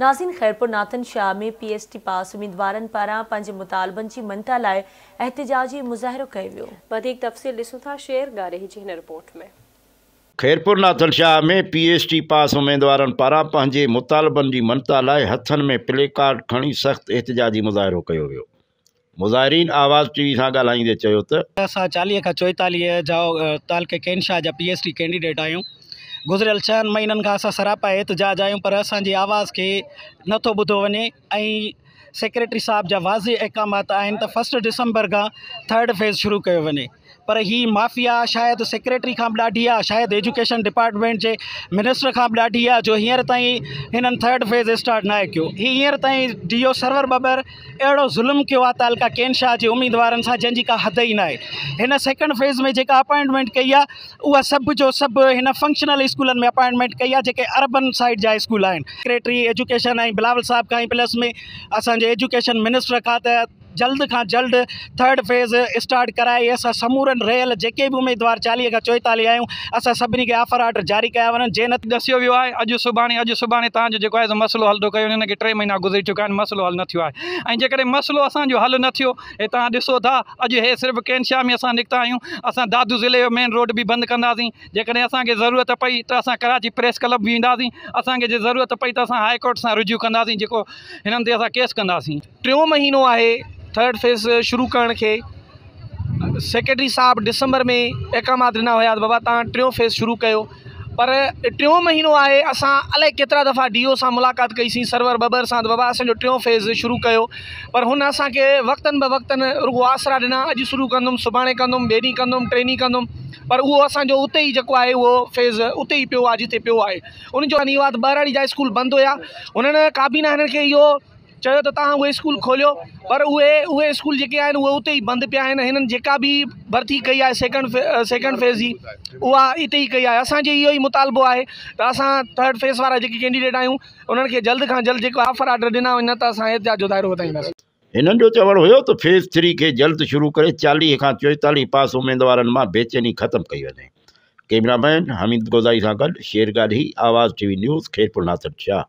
ناظرين Khairpur Nathan Shah ۾ P S T pass اميدوارن پاران پنهنجي مطالبن جي مڃتا لاء احتجاجي مظاهرو ڪيو ويو. وڌيڪ تفصيل ڏسون ٿا شير ڳارهي جي هن report ۾. Khairpur Nathan Shah ۾ P S T pass اميدوارن پاران پنهنجي مطالبن جي مڃتا لاء هٿن ۾ پلي ڪارڊ کڻي سخت احتجاجي مظاهرو ڪيو ويو. مظاهرين آواز ٽي وي سان ڳالهائيندي چيو ته. اسان 40 کان 44 جا تعلقي ڪين شاهه جا پي ايس ٽي ڪينڊيڊيٽ آهيون. گذريل 6 مهينن کان اسان سراپا احتجاج آهيون پر اسان جي آواز کي نٿو ٻڌو وڃي ۽ سيڪريٽري صاحب جا واضح احڪامات آهن ته فرسٽ ڊسمبر کان ٿرڊ فيز شروع ڪيو وڃي پر هي مافيا شايد سيڪريٽري کان به ڏاڍي آهي، شايد ايجوڪيشن ڊپارٽمينٽ جي منسٽر کان به ڏاڍي آهي جو هينئر تائين هنن ٿرڊ فيز اسٽارٽ ناهي ڪيو. هي هينئر تائين ڊي او سرور ٻٻر اهڙو ظلم ڪيو آهي تعلقه ڪين شاهه جي اميدوارن سان جنهن جي ڪا حد ئي ناهي. هن سيڪنڊ فيز ۾ جيڪا اپائنٽمينٽ ڪئي آهي اها سڀ جو سڀ هن فنڪشنل اسڪولن ۾ اپائنٽمينٽ ڪئي آهي جيڪي اربن سائيڊ جا اسڪول آهن. سيڪريٽري ايجوڪيشن ۽ بلاول صاحب کان ۽ پلس ۾ اسان جي ايجوڪيشن منسٽر کان ته جلد کان جلد ٿرڊ فيز اسٽارٽ ڪرائي اسان سمورن رهيل جيڪي به اميدوار 40 کان 44 آهيون اسان سڀني کي آفر آرڊر جاري ڪيا وڃن جي نه ڏسيو ويو آهي اڄ سڀاڻي اڄ سڀاڻي توهان جو جيڪو آهي سو مسئلو حل ٿو ڪيو وڃي هن کي 3 مهينا گذري چڪا آهن مسئلو حل نه ٿيو آهي ۽ جيڪڏهن مسئلو اسان جو حل نه ٿيو هي توهان ڏسو ٿا اڄ هي صرف ڪين شاهه ۾ اسان نڪتا آهيون اسان دادو ضلعي جو مين روڊ به بند ڪنداسين جيڪڏهن اسان کي ضرورت پئي ته اسان ڪراچي پريس ڪلب به وينداسين اسان کي جي ضرورت پئي ته اسان هاء ڪورٽ سان رجوع ڪنداسين جيڪو هنن تي اسان ڪيس ڪنداسين. ٽيون مهينو آهي ٿرڊ فيز شروع ڪرڻ کي سيڪريٽري صاحب ڊسمبر ۾ احڪامات ڏنا هيا ته بابا توهان ٽيون فيز شروع ڪيو پر ٽيون مهينو آهي اسان الائي ڪيترا دفعا ڊي او سان ملاقات ڪئي سين سرور ٻٻر سان ته بابا اسان جو ٽيون فيز شروع ڪيو پر هن اسان کي وقتن به وقتن رڳو آسرا ڏنا اڄ شروع ڪندم سڀاڻي ڪندم ٻئي ڏينهن ڪندم ٽئين ڏينهن ڪندم پر اهو اسان جو اتي ئي جيڪو آهي اهو فيز اتي ئي پيو آهي جتي پيو آهي ان جو اهو آهي ته ٻهراڙي جا اسڪول بند هيا هنن ڪابينا هنن کي اهو چيو ته توهان اهي اسڪول کوليو پر اهي اهي اسڪول جيڪي آهن اهي اتي ئي بند پيا آهن هنن جيڪا به ڀرتي ڪئي آهي سيڪنڊ سيڪنڊ فيز جي اها اتي ئي ڪئي آهي اسانجو اهو ئي مطالبو آهي ته اسان ٿرڊ فيز وارا جيڪي ڪينڊيڊيٽ آهيون انهن کي جلد کان جلد جيڪو آفر آرڊر ڏنا وڃن نه ته اسان احتجاج جو دائرو وڌائينداسين. هنن جو چوڻ هيو ته فيز ٿري کي جلد شروع ڪري 40 کان 44 پاس اميدوارن مان بيچيني ختم ڪئي وڃي. ڪئميرا مين حميد گوزائي سان گڏ Sher Garhi, Awaz T V news, Khairpur Nasir Shah.